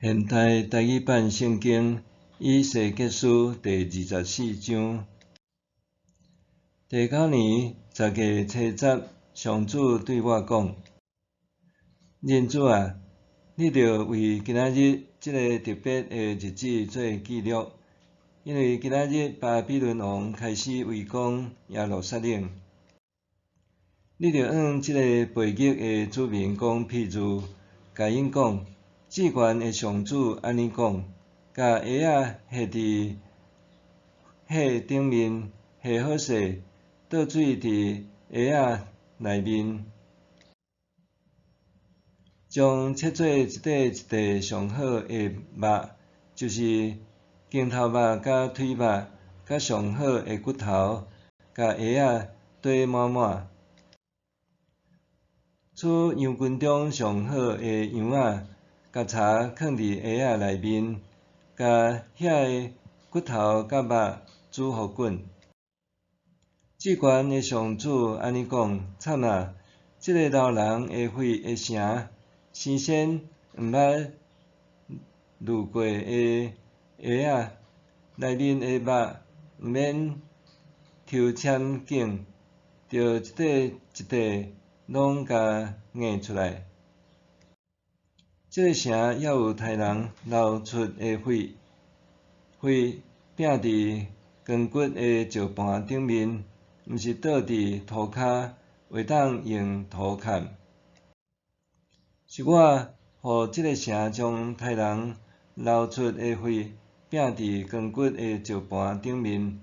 現代台語版聖經以西結書第二十四章，第九年十月初十，上主對我講：人子啊，你著為今仔日這个特別的日子做記錄，因為今仔日巴比倫王開始圍攻耶路撒冷。你著向這個背逆的子民講譬喻，共𪜶講：至懸的上主按呢講，共鞋仔繫佇火頂面，繫好勢，倒水佇鞋仔內面，將切做一塊一塊上好的肉，就是肩頭肉佮腿肉，佮上好的骨頭，共鞋仔綴滿滿。取羊群中上好的羊仔，共柴囥佇鞋仔內面，共遐个骨頭佮肉煮予滾。至懸的上主按呢講：慘啊！這个流人的血的城，生先毋捌攄過的鞋仔內面的肉，毋免抽籤揀，著一塊一塊攏共硬出來。這个城猶有刣人流出的血，血拚佇扛骨的石盤頂面，毋是倒佇塗跤，會當用塗崁。是我予這个城將刣人流出的血拚佇扛骨的石盤頂面，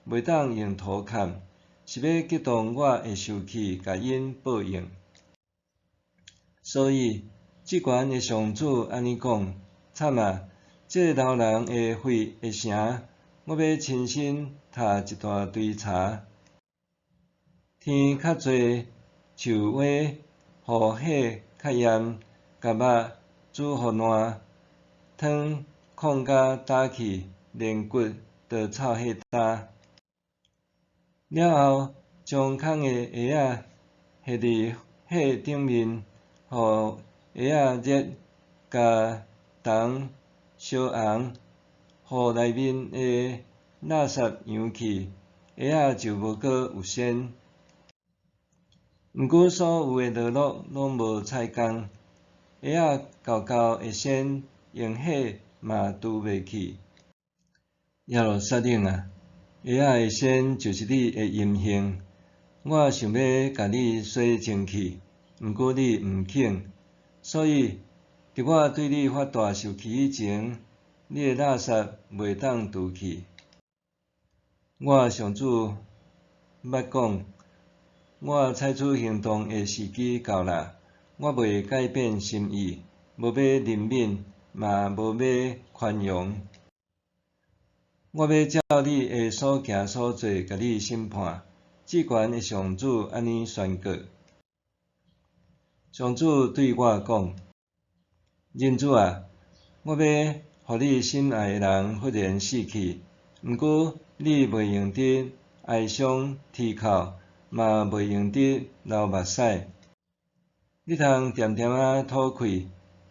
袂當用塗崁，是欲激動我的受氣，共𪜶報應。所以，至懸的上主按呢講：慘啊！這个流人的血的城，我欲親身踏一大堆柴。天較濟，樹歪，予火較炎，共肉煮予爛，湯炕甲焦去，連骨都臭火焦。了後，將空的鞋仔繫佇火頂面，予鞋仔熱，共銅燒紅，予內面的垃圾揚去，鞋仔就無閣有鮮。毋過所有的勞碌攏無彩工，鞋仔厚厚的鉎用火嘛除袂去。耶路撒冷啊，鞋仔的鉎就是你的淫行，我想欲共你洗淨去，毋過你毋肯。所以，佇我對你發大受氣以前，你的垃圾袂當除去。我上主捌講，我採取行動的時機到啦，我袂改變心意，無欲憐憫，嘛無欲寬容。我欲照你的所行所做，共你審判。至懸的上主按呢宣告。上主對我講：人子啊，我欲予你心愛的人忽然死去，毋過你袂用得哀傷啼哭，嘛袂用得流目屎。你通恬恬仔吐氣，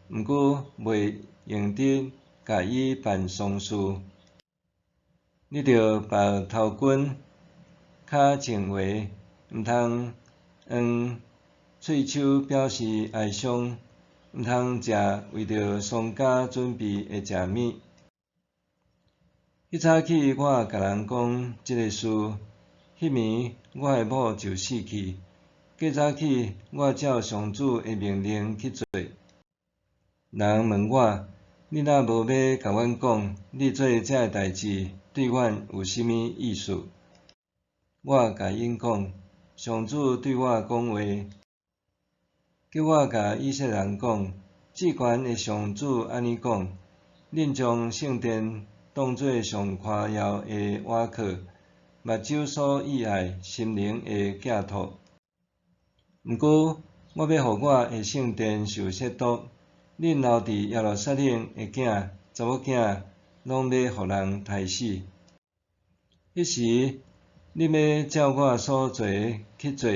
毋過袂用得共伊辦喪事。你著縛頭巾，跤穿鞋，毋通用喙鬚表示哀傷，毋通食為著喪家準備的食物。彼早起我共人講這个事，彼暝我的某就死去。過早起我照上主的命令去做。人問我：你若無欲共阮講，你做這个代誌對阮有啥物意思？我共𪜶講：上主對我講話，叫我共以色列人講：至懸的上主按呢講：恁將聖殿當做上誇耀的倚靠，目睭所喜愛，心靈的寄託。毋過，我欲予我的聖殿受褻瀆，恁留佇耶路撒冷的囝、查某囝，攏欲予人刣死。彼時，恁欲照我所做的去做，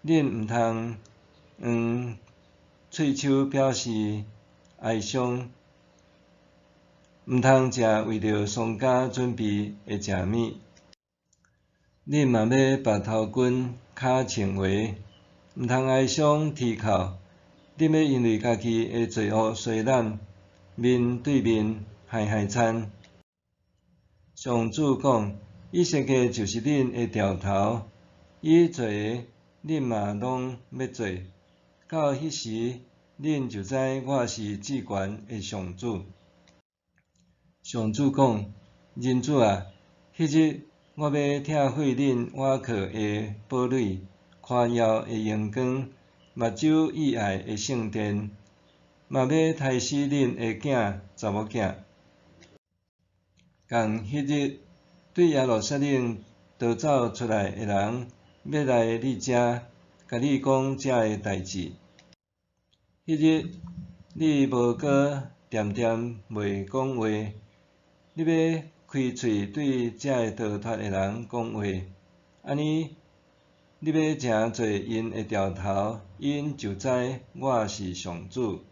恁毋通用喙鬚表示哀傷，毋通食為著喪家準備的食物。恁嘛欲縛頭巾跤穿鞋，毋通哀傷啼哭。恁欲因為家己的罪惡衰懶，面對面害害田。上主講：以色列就是恁的柱頭，伊做的，恁嘛攏欲做。到彼時，恁就知我是至懸的上主。上主講：人子啊，彼日我欲拆毀恁倚靠的堡壘，誇耀的榮光，目睭意愛的聖殿，嘛欲刣死恁的囝查某囝。仝彼日，對耶路撒冷逃走出來的人，欲來你遮，共你講這个代誌。彼日，你無閣恬恬袂講話，你欲開喙對這个逃脫的人講話，按呢，你欲成做𪜶的柱頭，𪜶就知我是上主。